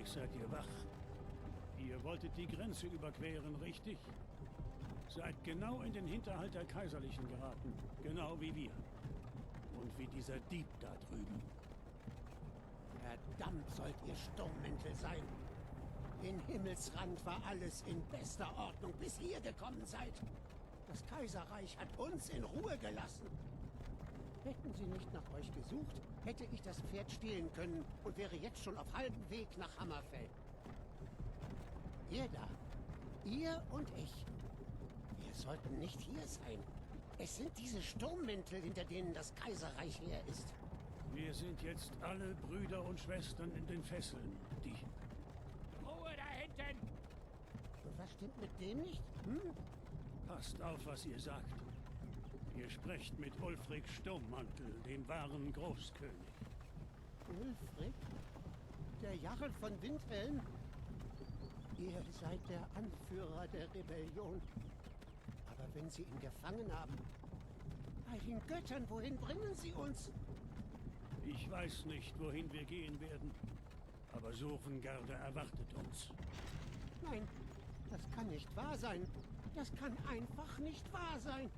Endlich seid ihr wach. Ihr wolltet die Grenze überqueren, richtig? Seid genau in den Hinterhalt der Kaiserlichen geraten. Genau wie wir. Und wie dieser Dieb da drüben. Verdammt sollt ihr Sturmmäntel sein. In Himmelsrand war alles in bester Ordnung, bis ihr gekommen seid. Das Kaiserreich hat uns in Ruhe gelassen. Hätten sie nicht nach euch gesucht, hätte ich das Pferd stehlen können und wäre jetzt schon auf halbem Weg nach Hammerfell. Ihr da, ihr und ich, wir sollten nicht hier sein. Es sind diese Sturmmäntel, hinter denen das Kaiserreich her ist. Wir sind jetzt alle Brüder und Schwestern in den Fesseln, die... Ruhe da hinten! Und was stimmt mit dem nicht? Passt auf, was ihr sagt. Ihr sprecht mit Ulfric Sturmmantel, dem wahren Großkönig. Ulfric? Der Jarl von Windhelm? Ihr seid der Anführer der Rebellion. Aber wenn sie ihn gefangen haben... Bei den Göttern, wohin bringen sie uns? Ich weiß nicht, wohin wir gehen werden. Aber Sovngarde erwartet uns. Nein, das kann nicht wahr sein. Das kann einfach nicht wahr sein.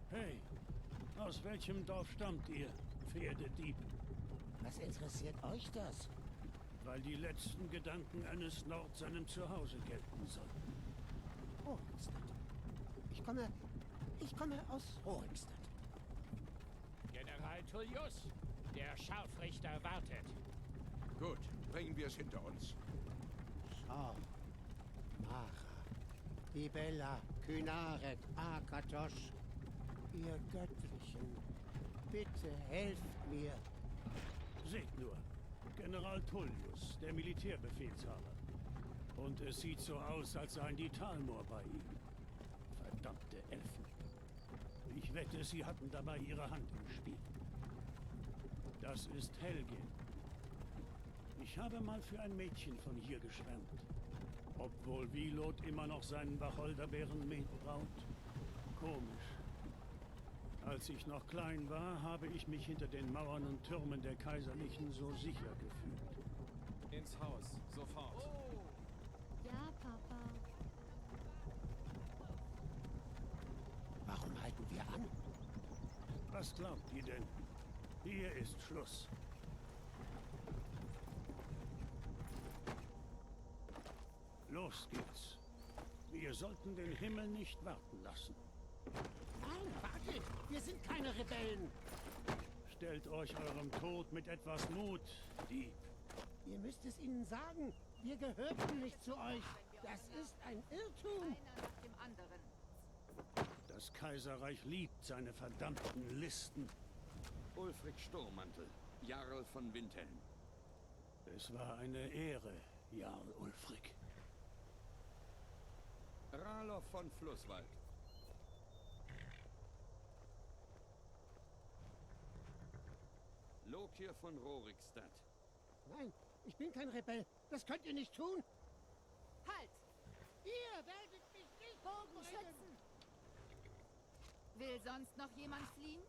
Hey, aus welchem Dorf stammt ihr, Pferdedieb? Was interessiert euch das? Weil die letzten Gedanken eines Nord seinem Zuhause gelten sollten. Rorikstadt. Ich komme aus Rorikstadt. General Tullius, der Scharfrichter wartet. Gut, bringen wir es hinter uns. Schau. Mara. Ibella. Kynaret. Akatosh. Ihr Göttlichen. Bitte helft mir. Seht nur, General Tullius, der Militärbefehlshaber. Und es sieht so aus, als seien die Talmor bei ihm. Verdammte Elfen. Ich wette, sie hatten dabei ihre Hand im Spiel. Das ist Helge. Ich habe mal für ein Mädchen von hier geschwärmt. Obwohl Wilot immer noch seinen Wacholderbeerenmet braut. Komisch. Als ich noch klein war, habe ich mich hinter den Mauern und Türmen der Kaiserlichen so sicher gefühlt. Ins Haus, sofort. Ja, Papa. Warum halten wir an? Was glaubt ihr denn? Hier ist Schluss. Los geht's. Wir sollten den Himmel nicht warten lassen. Nein, wartet! Wir sind keine Rebellen! Stellt euch eurem Tod mit etwas Mut, Dieb. Ihr müsst es ihnen sagen. Wir gehörten nicht zu euch. Das ist ein Irrtum. Einer nach dem anderen. Das Kaiserreich liebt seine verdammten Listen. Ulfric Sturmmantel, Jarl von Windhelm. Es war eine Ehre, Jarl Ulfric. Ralof von Flusswald. Lokir von Rorikstadt. Nein, ich bin kein Rebell. Das könnt ihr nicht tun. Halt! Ihr werdet mich nicht Bogenschützen! Will sonst noch jemand fliehen?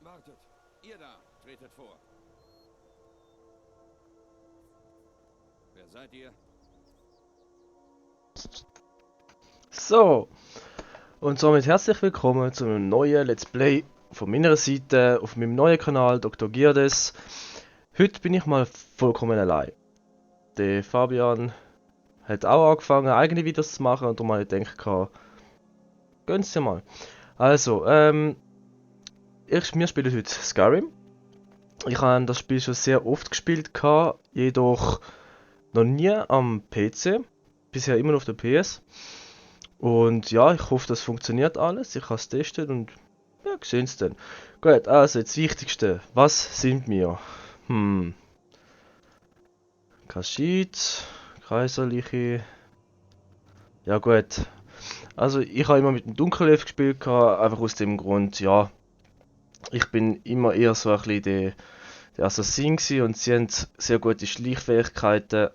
Wartet, ihr da, tretet vor. Wer seid ihr? So, und somit herzlich willkommen zu einem neuen Let's Play von meiner Seite auf meinem neuen Kanal Dr. Girdes. Heute bin ich mal vollkommen allein. Der Fabian hat auch angefangen, eigene Videos zu machen und darum habe ich gedacht, gönn's dir mal. Also, wir spielen heute Skyrim. Ich habe das Spiel schon sehr oft gespielt, jedoch noch nie am PC. Bisher immer auf der PS. Und ja, ich hoffe, das funktioniert alles. Ich habe es testet und ja, sehen es dann. Gut, also das Wichtigste. Was sind wir? Kaschid, Kaiserliche. Ja gut. Also ich habe immer mit dem Dunkelelf gespielt, einfach aus dem Grund, ja. Ich bin immer eher so ein bisschen der Assassin gewesen und sie haben sehr gute Schleichfähigkeiten.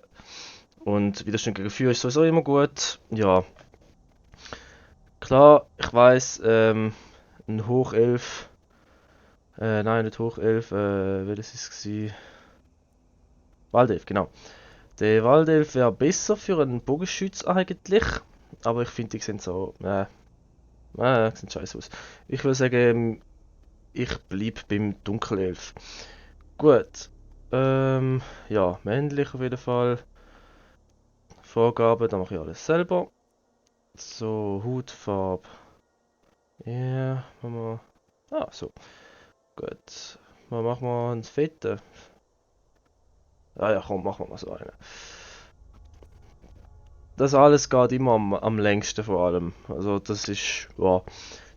Und Widerstand gegen Feuer ist sowieso immer gut. Ja. Klar, ich weiß, ein Hochelf. Nein, nicht Hochelf, welches ist es? Waldelf, genau. Der Waldelf wäre besser für einen Bogenschütz eigentlich, aber ich finde, die sehen so, sehen scheiße aus. Ich würde sagen, ich bleib beim Dunkelelf. Gut. Ja, männlich auf jeden Fall. Vorgaben, da mache ich alles selber. So, Hautfarbe. Ja, machen wir. Ah, so. Gut. Dann machen wir einen fetten. Ah ja, komm, machen wir mal so einen. Das alles geht immer am längsten vor allem. Also das ist, ja.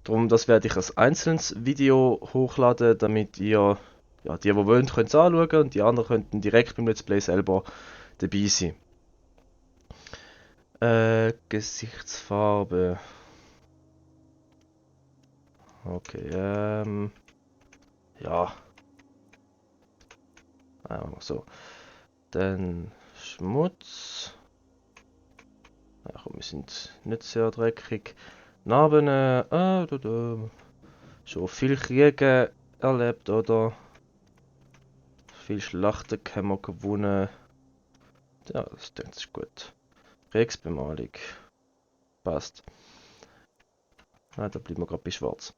Darum, das werde ich als einzelnes Video hochladen, damit ihr, ja, die wollen, könnt es anschauen und die anderen könnten direkt beim Let's Play selber dabei sein. Gesichtsfarbe. Okay, ja. Machen wir so. Dann Schmutz. Ja, komm, wir sind nicht sehr dreckig. Narben, schon viel Kriege erlebt, oder? Viel Schlachten haben wir gewonnen. Ja, das denke ich gut. Kriegsbemalung. Passt. Ah, da bleiben wir gerade bei schwarz.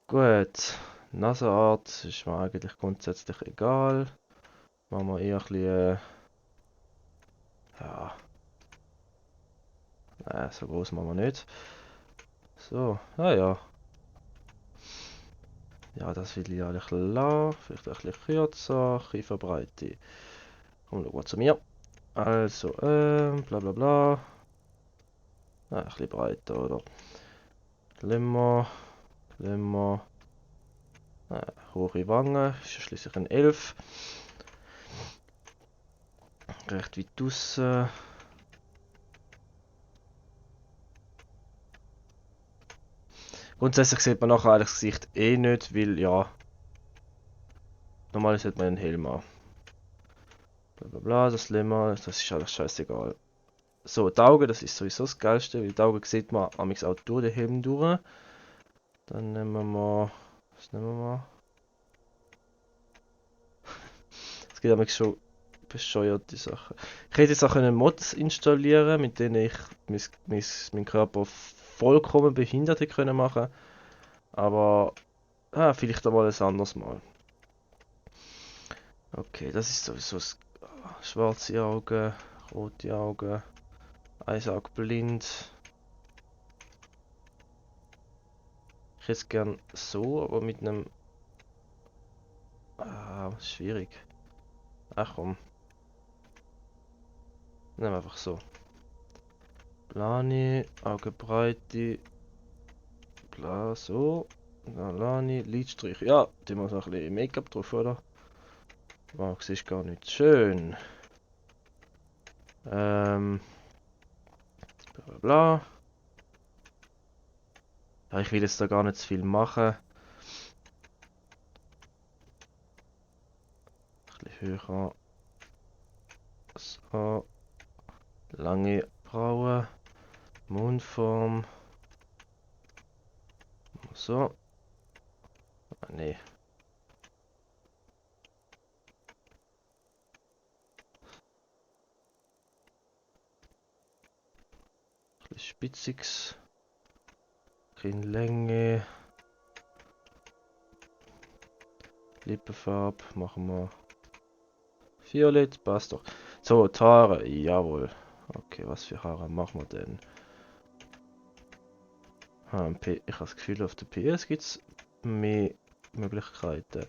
Gut. Nasenart ist mir eigentlich grundsätzlich egal. Machen wir eher ein bisschen, ja. Nein, so groß machen wir nicht. So, ja. Ja, das will ich eigentlich lassen. Vielleicht ein bisschen kürzer. Kieferbreite. Komm, schau mal zu mir. Also, bla bla bla. Ein bisschen breiter, oder? Glimmer. Hohe Wangen. Ist ja schließlich ein Elf. Recht weit draussen. Grundsätzlich sieht man nachher eigentlich das Gesicht eh nicht, weil ja. Normalerweise hat man einen Helm an. Blablabla, das Lemma, das ist alles scheißegal. So, die Augen, das ist sowieso das Geilste, weil die Augen sieht man amigs auch durch den Helm durch. Dann nehmen wir mal. Was nehmen wir mal? Es gibt amigs schon bescheuerte Sachen. Ich hätte jetzt auch Mods installieren, mit denen ich meinen Körper vollkommen behindert hätte können machen. Aber vielleicht einmal ein anderes Mal. Okay, das ist sowieso das schwarze Augen, rote Augen, ein Auge blind. Ich hätte es gern so, aber mit einem. Schwierig. Ach komm. Nehmen wir einfach so. Plani, Augenbreite. Bla, so. Lani, Lidstrich. Ja, die muss noch ein bisschen Make-up drauf, oder? Wow, siehst gar nicht schön. Bla bla bla. Ja, ich will jetzt da gar nicht zu viel machen. Ein bisschen höher. So. Lange Brauen. Mundform. So. Nee. Ein bisschen spitziges. Kinnlänge. Lippenfarbe machen wir violett, passt doch. So, die Haare, jawohl. Okay, was für Haare machen wir denn? Ich habe das Gefühl, auf der PS gibt es mehr Möglichkeiten.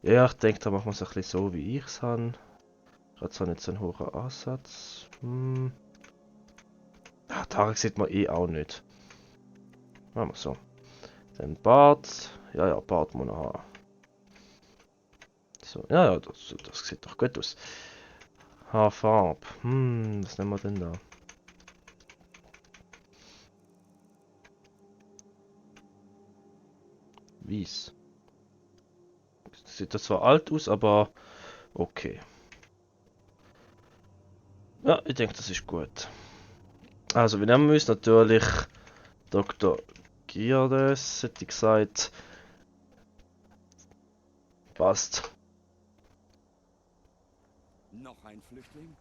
Ja, ich denke, da machen wir es ein bisschen so, wie ich es habe. Ich habe zwar nicht so einen hohen Ansatz. Die Haare sieht man eh auch nicht. Machen wir so. Dann Bart. Ja, Bart muss man haben. So, ja, das sieht doch gut aus. Haarfarbe. Was nehmen wir denn da? Weiß. Das sieht zwar alt aus, aber okay. Ja, ich denke, das ist gut. Also, wir nehmen uns natürlich Dr. Gierdes, hätte ich gesagt. Passt. Noch ein Flüchtling?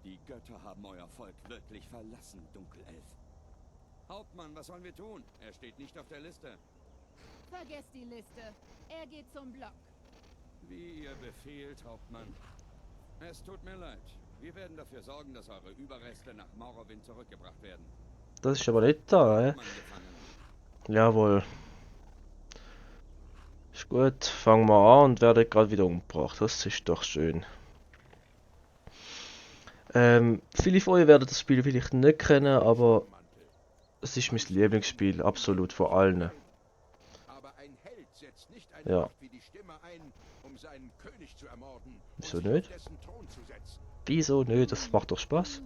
Die Götter haben euer Volk wirklich verlassen, Dunkelelf. Hauptmann, was sollen wir tun? Er steht nicht auf der Liste. Vergesst die Liste. Er geht zum Block. Wie ihr befehlt, Hauptmann. Es tut mir leid. Wir werden dafür sorgen, dass eure Überreste nach Morrowind zurückgebracht werden. Das ist aber nicht da, hä? Hauptmann gefangen. Jawohl. Ist gut, fangen wir an und werde gerade wieder umgebracht. Das ist doch schön. Viele von euch werden das Spiel vielleicht nicht kennen, aber es ist mein Lieblingsspiel, absolut von allen. Aber ein Held setzt nicht eine Ja. Macht wie die Stimme ein, um seinen König zu ermorden und Wieso sich nicht? auf dessen Thron zu setzen. Wieso? Nö, das macht doch Spaß.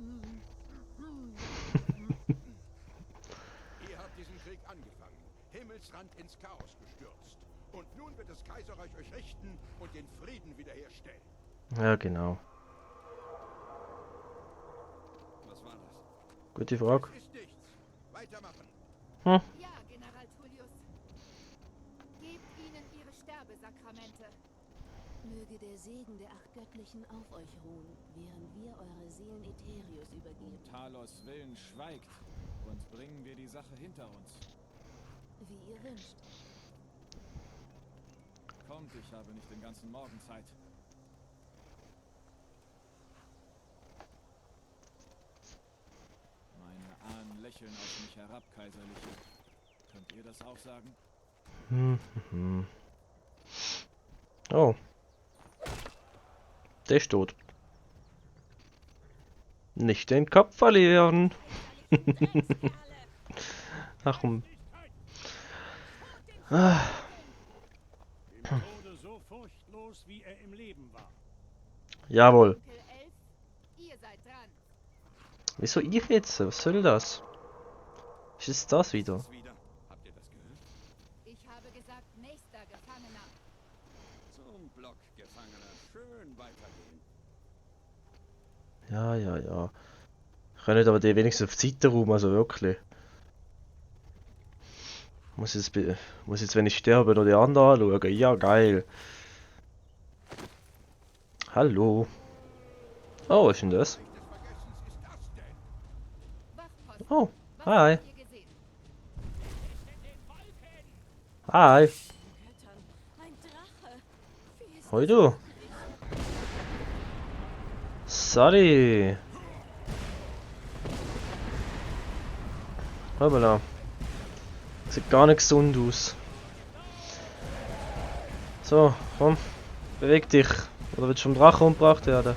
Ihr habt diesen Krieg angefangen, Himmelsrand ins Chaos gestürzt. Und nun wird das Kaiserreich euch richten und den Frieden wiederherstellen. Ja, genau. Was war das? Gute Frage. Es ist nichts. Weitermachen. Ja, General Tullius. Gebt ihnen ihre Sterbesakramente. Möge der Segen der 8 Göttlichen auf euch ruhen, während wir eure Seelen Etherius übergeben. Talos Willen schweigt und bringen wir die Sache hinter uns. Wie ihr wünscht. Kommt, ich habe nicht den ganzen Morgen Zeit. Meine Ahnen lächeln auf mich herab, Kaiserliche. Könnt ihr das auch sagen? Oh. Der ist tot. Nicht den Kopf verlieren. Ach, Ah, Im Tode so furchtlos, wie er im Leben war. jawohl. Dunkelelf, ihr seid dran. Wieso ich jetzt? Was soll das? Ist es das wieder? Was wieder? Habt ihr das gehört? Ich habe gesagt, nächster Gefangener. Zum Block, Gefangener. Schön weitergehen. Ja, ja, ja. Können aber die wenigstens auf die Seite rum, also wirklich. Muss jetzt, wenn ich sterbe, noch die anderen anschauen. Ja, geil. Hallo. Oh, was ist denn das? Des Vergessens ist das denn? Wachposten. Oh, Was hi. habt ihr gesehen? Hi. Göttern, ein Drache. Wie ist Hoi du. Sorry. Hoppala. Sieht gar nicht gesund aus. So, komm. Beweg dich. Oder willst du vom Drachen umgebracht werden?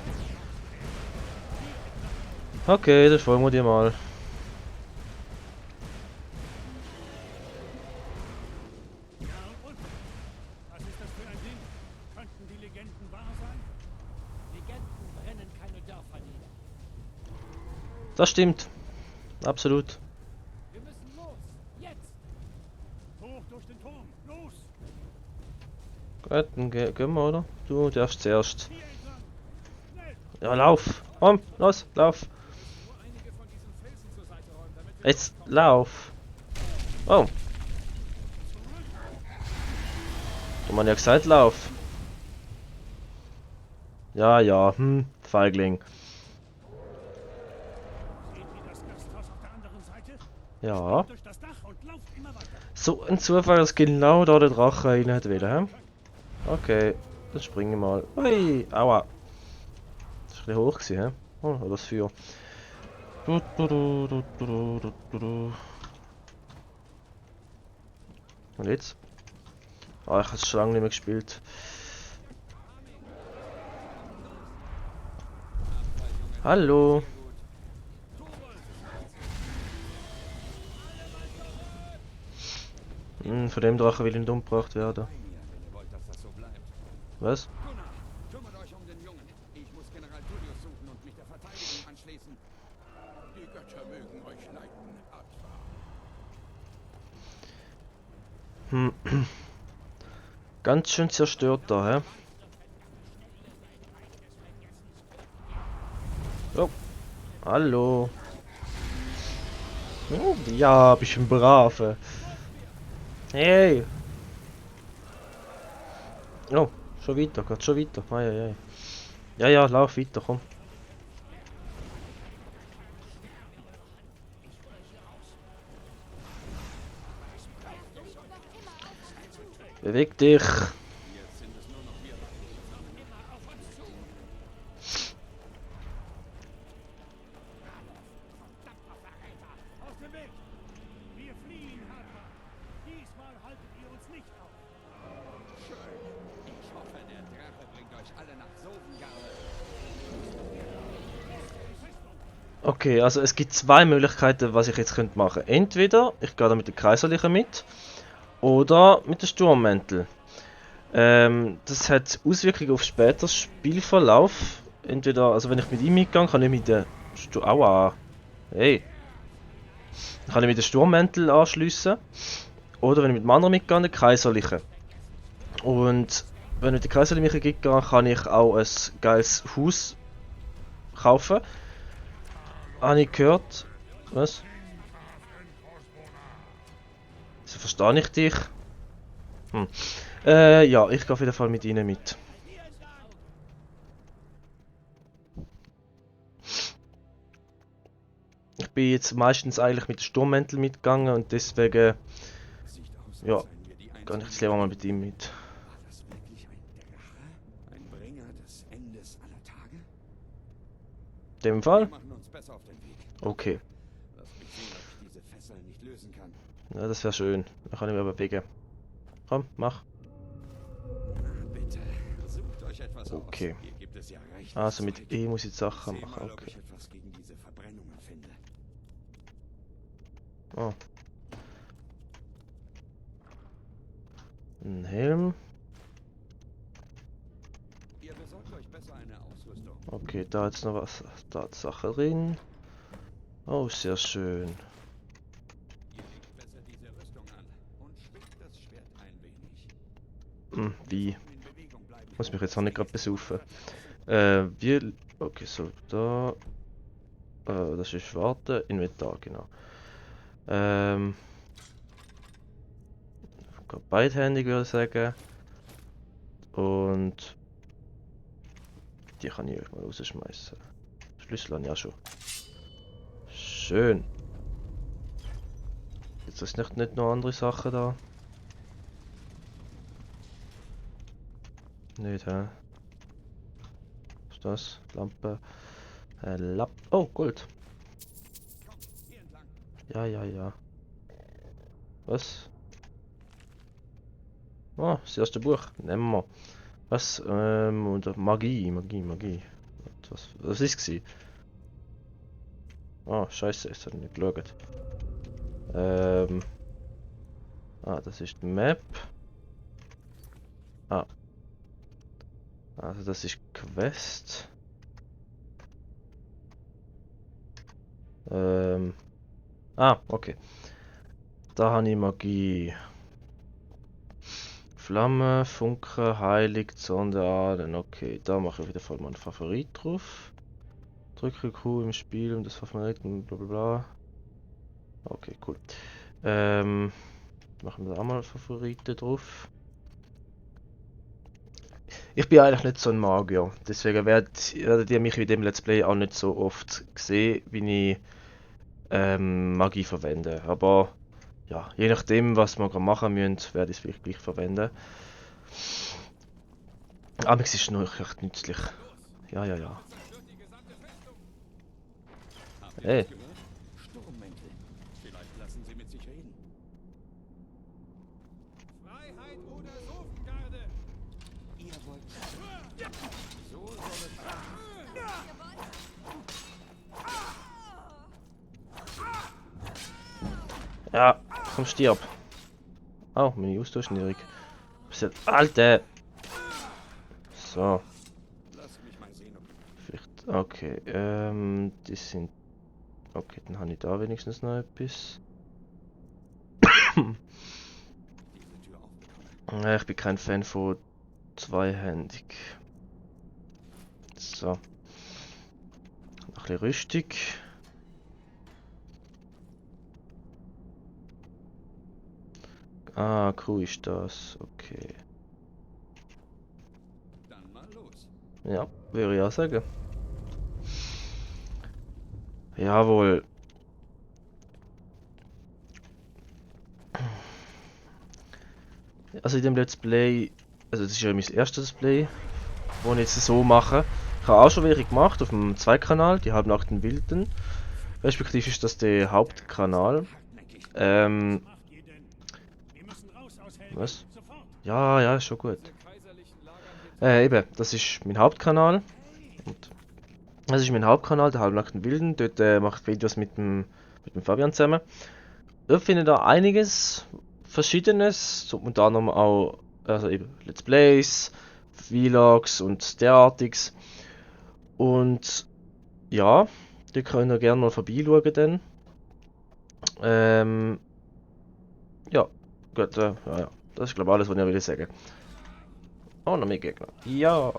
Okay, das folgen wir dir mal. Ja und? Was ist das für ein Ding? Könnten die Legenden wahr sein? Legenden brennen keine Dörfer nieder. Das stimmt. Absolut. Wir müssen los. Jetzt. Hoch durch den Turm. Los! Gut, dann gehen wir, oder? Du darfst zuerst. Hier entlang! Schnell! Ja, lauf! Komm, los, lauf! Nur einige von diesen Felsen zur Seite räumen, damit wir Jetzt lauf! Oh! Du man ja gesagt, lauf! Ja, ja, Feigling. Seht ihr das Gasthaus auf der anderen Seite? Ja. Durch das Dach und lauft immer weiter. So ein Zufall, dass genau da der Drache rein hat wollen, hä? Okay, dann springe ich mal. Ui, aua. Das ist ein bisschen hoch gewesen, hä? Oh, oder das Feuer. Und jetzt? Ah, ich habe es schon lange nicht mehr gespielt. Hallo. Von dem Drachen will ich nicht umgebracht werden. Bei mir, wenn ihr wollt, dass das so bleibt. Was? Gunnar, kümmert euch um den Jungen. Ich muss General Tullius suchen und mich der Verteidigung anschließen. Die Götter mögen euch leiten, Advar. Ganz schön zerstört da, hä? Oh. Hallo. Oh, ja, bist ein Brave. Hey. Oh, schon weiter, geht schon weiter. Ei, ei, ei. Ja, ja, lauf weiter, komm. Beweg dich. Jetzt sind es nur noch wir. Aus dem Weg! Wir fliehen, Harper! Diesmal haltet ihr uns nicht auf! Schön. Ich hoffe, der Drache bringt euch alle nach Sovengarde. Okay, also es gibt zwei Möglichkeiten, was ich jetzt könnte machen. Entweder ich gehe da mit der Kaiserlichen mit oder mit der Sturmmäntel. Das hat Auswirkungen auf später Spielverlauf. Entweder, also wenn ich mit ihm mitgehe, kann ich mit der Aua. Hey. Dann kann ich mit der Sturmmäntel anschliessen. Oder wenn ich mit dem anderen mitgehe, der Kaiserliche. Und wenn ich mit der Kaiserlichen mitgehe, kann ich auch ein geiles Haus kaufen. Habe ich gehört. Was? So verstehe ich dich. Ja, ich gehe auf jeden Fall mit ihnen mit. Ich bin jetzt meistens eigentlich mit dem Sturmmäntel mitgegangen und deswegen, Sieht aus, ja, als seien wir die gehe ich einzigen jetzt lieber mal mit ihm mit. War das wirklich ein Drache? Ein Bringer des Endes aller Tage? In dem Wir Fall? machen uns besser auf den Weg. Okay. Lass mich sehen, ob ich diese Fesseln nicht lösen kann. Ja, das wäre schön. Dann kann ich mich bewegen. Komm, mach. Na bitte, sucht euch etwas Okay. aus. Hier gibt es ja recht. Also mit E muss ich die Sachen Seh machen, mal, ob okay. ich etwas gegen diese Verbrennungen finde. Oh. Ein Helm. Ihr besorgt euch besser eine Ausrüstung. Okay, da jetzt noch was. Da ist Sache drin. Oh, sehr schön. Ihr legt besser diese Rüstung an und schwingt das Schwert ein wenig. Wie? In Bewegung bleiben. Muss mich jetzt auch nicht gerade besaufen. Wir. Okay, so, da. Das ist Warten. Inventar, genau. Beidhändig würde ich sagen. Und. Die kann ich euch mal rausschmeißen. Schlüssel habe ich auch schon. Schön. Jetzt ist nicht noch andere Sachen da. Nicht, hä? Was ist das? Lampe. Oh, Gold. Hier entlang. Ja, ja, ja. Was? Oh, das erste Buch. Nehmen wir. Was? Und Magie. Was ist gsi? Oh, scheiße, jetzt hab ich nicht geschaut. Das ist die Map. Also das ist Quest. Okay. Da habe ich Magie. Flamme, Funke, Heilig, Sonderahnen. Okay, da mache ich wieder voll meinen Favorit drauf. Drücke Q im Spiel, um das Favoriten, bla bla bla. Okay, cool. Machen wir da auch mal Favoriten drauf. Ich bin eigentlich nicht so ein Magier, deswegen werdet ihr mich in dem Let's Play auch nicht so oft sehen, wie ich Magie verwende. Aber ja, je nachdem, was wir gerade machen müssen, werde ich es vielleicht gleich verwenden. Aber es ist nur recht nützlich. Ja. Habt ihr Hey. das gehört? Sturmmäntel. Vielleicht lassen sie mit sich reden. Freiheit oder Sofengarde! Ihr wollt. So soll es sein. Ja, komm, stirb. Oh, meine Ausdauer niedrig. Alter! So, Lasst mich mal sehen, ob vielleicht. Okay, die sind. Okay, dann habe ich da wenigstens noch etwas. diese Tür aufbekomme. Ich bin kein Fan von zweihändig. So. Noch ein bisschen Rüstung. Crew ist das. Okay. Dann mal los. Ja. Würde ich auch sagen. Jawohl. Also in dem Let's Play, also das ist ja mein erstes Let's Play, das ich jetzt so mache. Ich habe auch schon welche gemacht auf dem Zweitkanal, die halbnackten Wilden. Respektive ist das der Hauptkanal. Was macht ihr denn? Wir müssen raus aus Helgen. Was? Sofort. Ja, ja, ist schon gut. Diese kaiserlichen Lagern hier Eben, das ist mein Hauptkanal. Und das ist mein Hauptkanal, der halbnackten Wilden. Dort mache ich Videos mit dem Fabian zusammen. Dort findet ihr einiges Verschiedenes, so unter anderem auch also eben Let's Plays, Vlogs und derartiges. Und ja, die könnt ihr gerne mal vorbeischauen dann. Ja, gut, ja. Das ist glaube ich alles, was ich will sagen. Oh, noch mehr Gegner. Ja.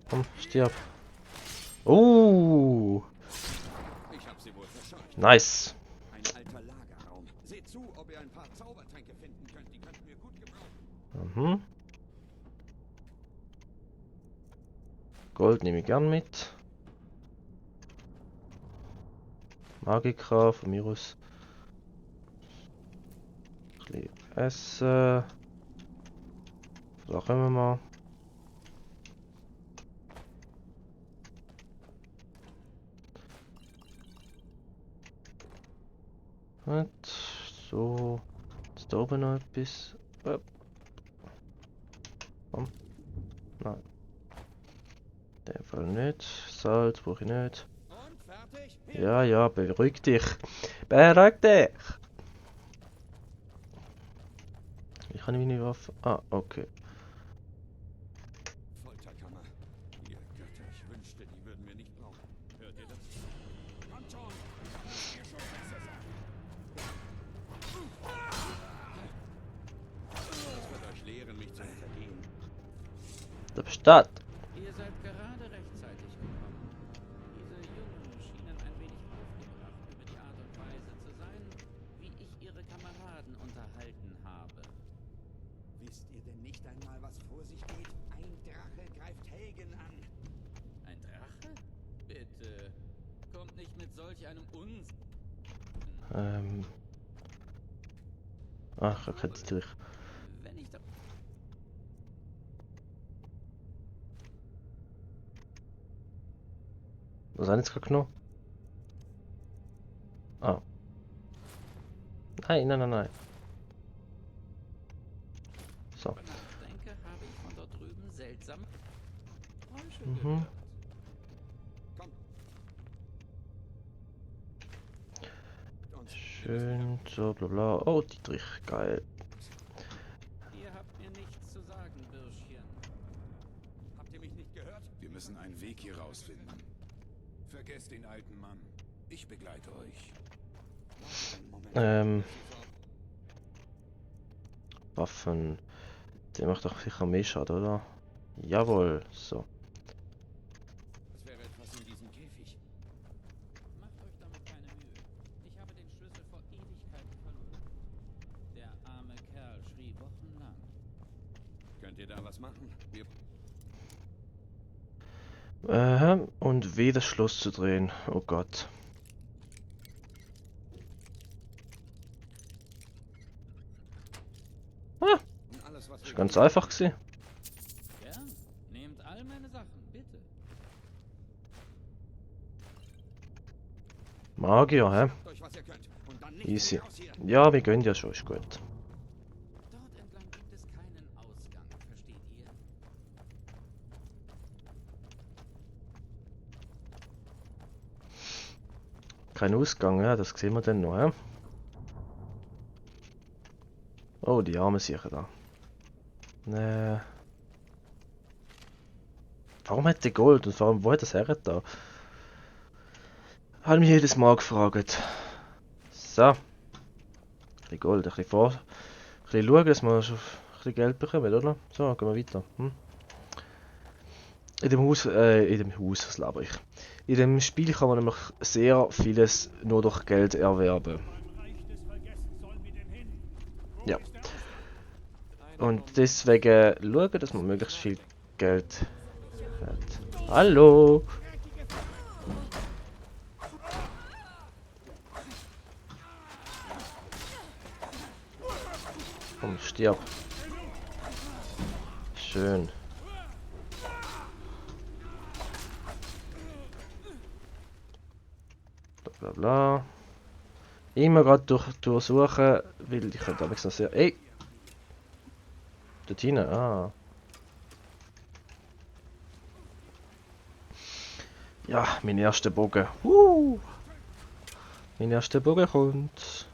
Komm, stirb. Ich hab sie wohl verscheucht. Nice. Ein alter Lagerraum. Seht zu, ob ihr ein paar Zaubertränke finden könnt. Die könnten wir gut gebrauchen. Mhm. Gold nehme ich gern mit. Magikra von mir aus. Ein bisschen essen. Da können wir mal. Und so. Ist da oben noch etwas? Komm. Nein. In dem Fall nicht. Salz brauche ich nicht. Und fertig? Ja, ja, beruhig dich. Beruhig dich. Ich kann meine Waffe. Ah, okay. Folterkammer. Ihr Götter, ich wünschte, die würden wir nicht brauchen. Hört ihr das? Kommt schon. Kann es mir schon besser sagen. Das wird euch lehren, mich zu hintergehen. Da besteht. Ihr seid gerade rechtzeitig gekommen. Diese Jungen schienen ein wenig aufgebracht über die Art und Weise zu sein, wie ich ihre Kameraden unterhalten habe. Wisst ihr denn nicht einmal, was vor sich geht? Ein Drache greift Helgen an. Ein Drache? Bitte. Kommt nicht mit solch einem Unsinn. Ach, ich kann jetzt durch. Wenn ich da... Was haben jetzt gerade genommen? Ah. Nein, nein, nein, nein. So. nachdenke, habe ich von dort drüben seltsam Geräusche Mhm. gehört. Schön, so, bla bla. Oh, Dietrich, geil. Ihr habt mir nichts zu sagen, Bürschchen. Habt ihr mich nicht gehört? Wir müssen einen Weg hier rausfinden. Vergesst den alten Mann. Ich begleite euch. Einen Moment. Waffen. Der macht doch sicher mehr Schaden, oder? Jawohl, so. Es wäre etwas in diesem Käfig. Macht euch damit keine Mühe. Ich habe den Schlüssel vor Ewigkeiten verloren. Der arme Kerl schrie wochenlang. Könnt ihr da was machen? Wir Und wie das Schloss zu drehen. Oh Gott. alles, was Ist wir ganz einfach gewesen. Gern. Nehmt all meine Sachen, bitte. Magier, hä? Macht euch, was ihr könnt. Und dann nicht Easy. raus hier. Ja, wir gehen ja schon, ist gut. Dort entlang gibt es keinen Ausgang, versteht ihr? Kein Ausgang, ja, das sehen wir dann noch, hä? Oh, die Arme sicher da. Warum hat der Gold und warum, wo hat das her da? Habe mich jedes Mal gefragt. So. Ein bisschen Gold, ein bisschen schauen, dass wir schon ein bisschen Geld bekommen, oder? So, gehen wir weiter. In dem Haus, was laber ich? In dem Spiel kann man nämlich sehr vieles nur durch Geld erwerben. Beim Reich Und deswegen schauen, dass man möglichst viel Geld hat. Hallo! Komm, stirb. Schön. Bla bla bla. Immer gerade durchsuchen, weil ich könnte aber noch sehr... Ey! Dort hinten, ah. Ja, mein erster Bogen. Mein erster Bogen kommt.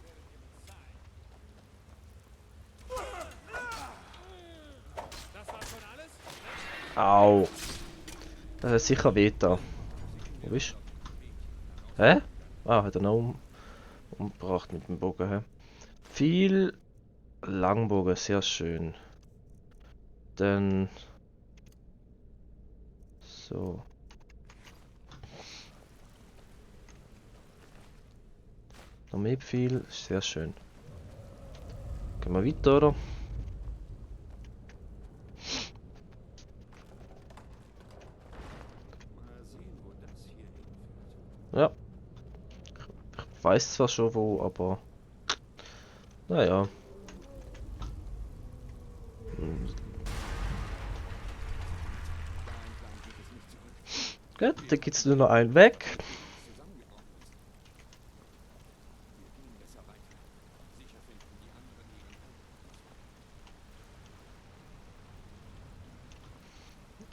Au. Das hat sicher weh da. Wo bist du? Hä? Ah, hat er noch umgebracht mit dem Bogen. Hä? Viel Langbogen, sehr schön. Dann... So. Noch mehr viel, sehr schön. Gehen wir weiter, oder? Ja. Ich weiß zwar schon wo, aber... Naja. Gut, dann gibt es nur noch einen weg.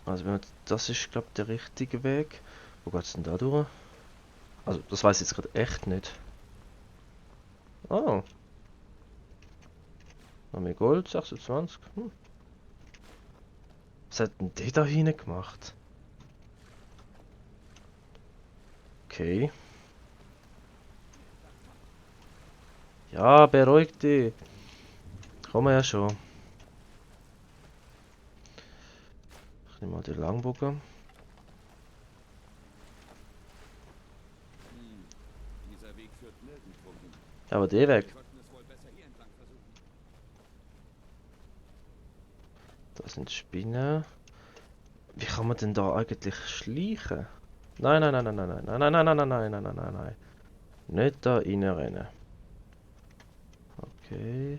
Also das ist, glaube ich, der richtige Weg. Wo geht's denn da durch? Also, das weiß ich jetzt gerade echt nicht. Oh. Noch mehr Gold, 26. Was hat denn der da hinten gemacht? Okay. Ja, beruhig dich. Kommen wir ja schon. Ich nehme mal den Langbogen. Dieser Weg führt nirgendwo hin. Aber der Weg. Wir sollten es wohl besser hier entlang versuchen. Das sind Spinnen. Wie kann man denn da eigentlich schleichen? Nein, nein, nein, nein, nein, nein, nein, nein, nein, nein, nein, nein, nein, nein, nein. Nicht da reinrennen. Okay.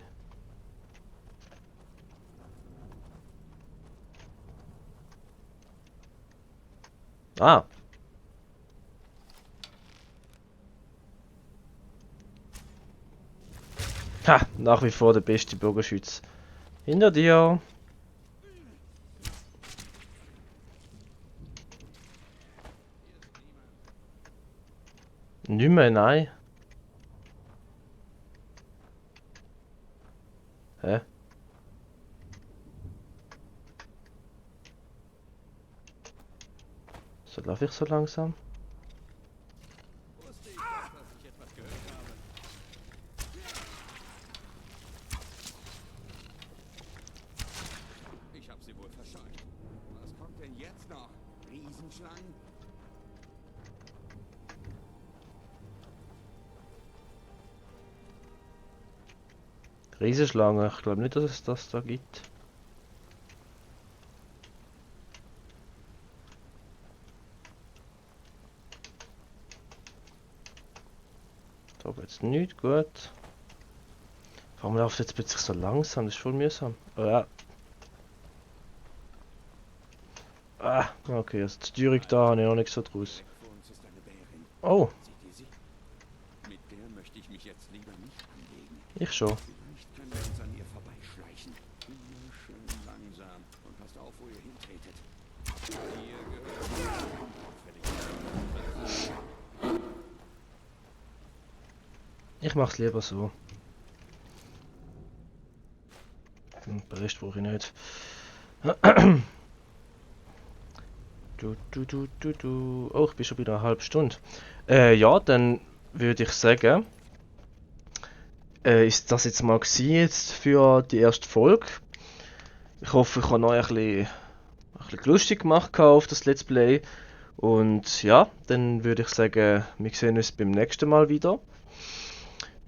Ah. Ha, nach wie vor der beste Bogenschütze. Hinter dir. Nicht mehr, nein. Hä? So laufe ich so langsam? Wusste ich doch, dass ich etwas gehört habe. Ich habe sie wohl verscheucht. Was kommt denn jetzt noch? Riesenschlangen? Riesenschlange. Ich glaube nicht, dass es das da gibt. Da geht's nicht gut. Warum läuft jetzt plötzlich so langsam? Das ist voll mühsam. Ja. Ah, okay, also die Steuerung da habe ich noch nicht so draus. Vor uns ist eine Bärin. Oh, Seht ihr sie? Mit der möchte ich mich jetzt lieber nicht anlegen. ich schon. Vielleicht können wir uns an ihr vorbeischleichen. Immer schön langsam. Und passt auf, wo ihr hintretet. Ihr gehört. Ich mach's lieber so. Den Bericht brauche ich nicht. Oh, ich bin schon wieder eine halbe Stunde. Ja, dann würde ich sagen, ist das jetzt mal gewesen jetzt für die erste Folge. Ich hoffe, ich habe euch ein bisschen lustig gemacht auf das Let's Play. Und ja, dann würde ich sagen, wir sehen uns beim nächsten Mal wieder.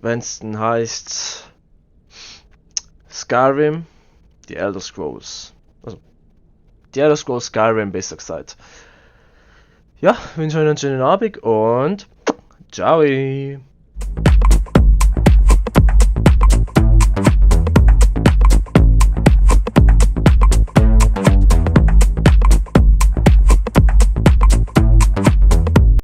Wenn es dann heisst Skyrim, Die Elder Scrolls. Also, die Elder Scrolls Skyrim besser gesagt. Ja, wünsche euch einen schönen Abend und ciao!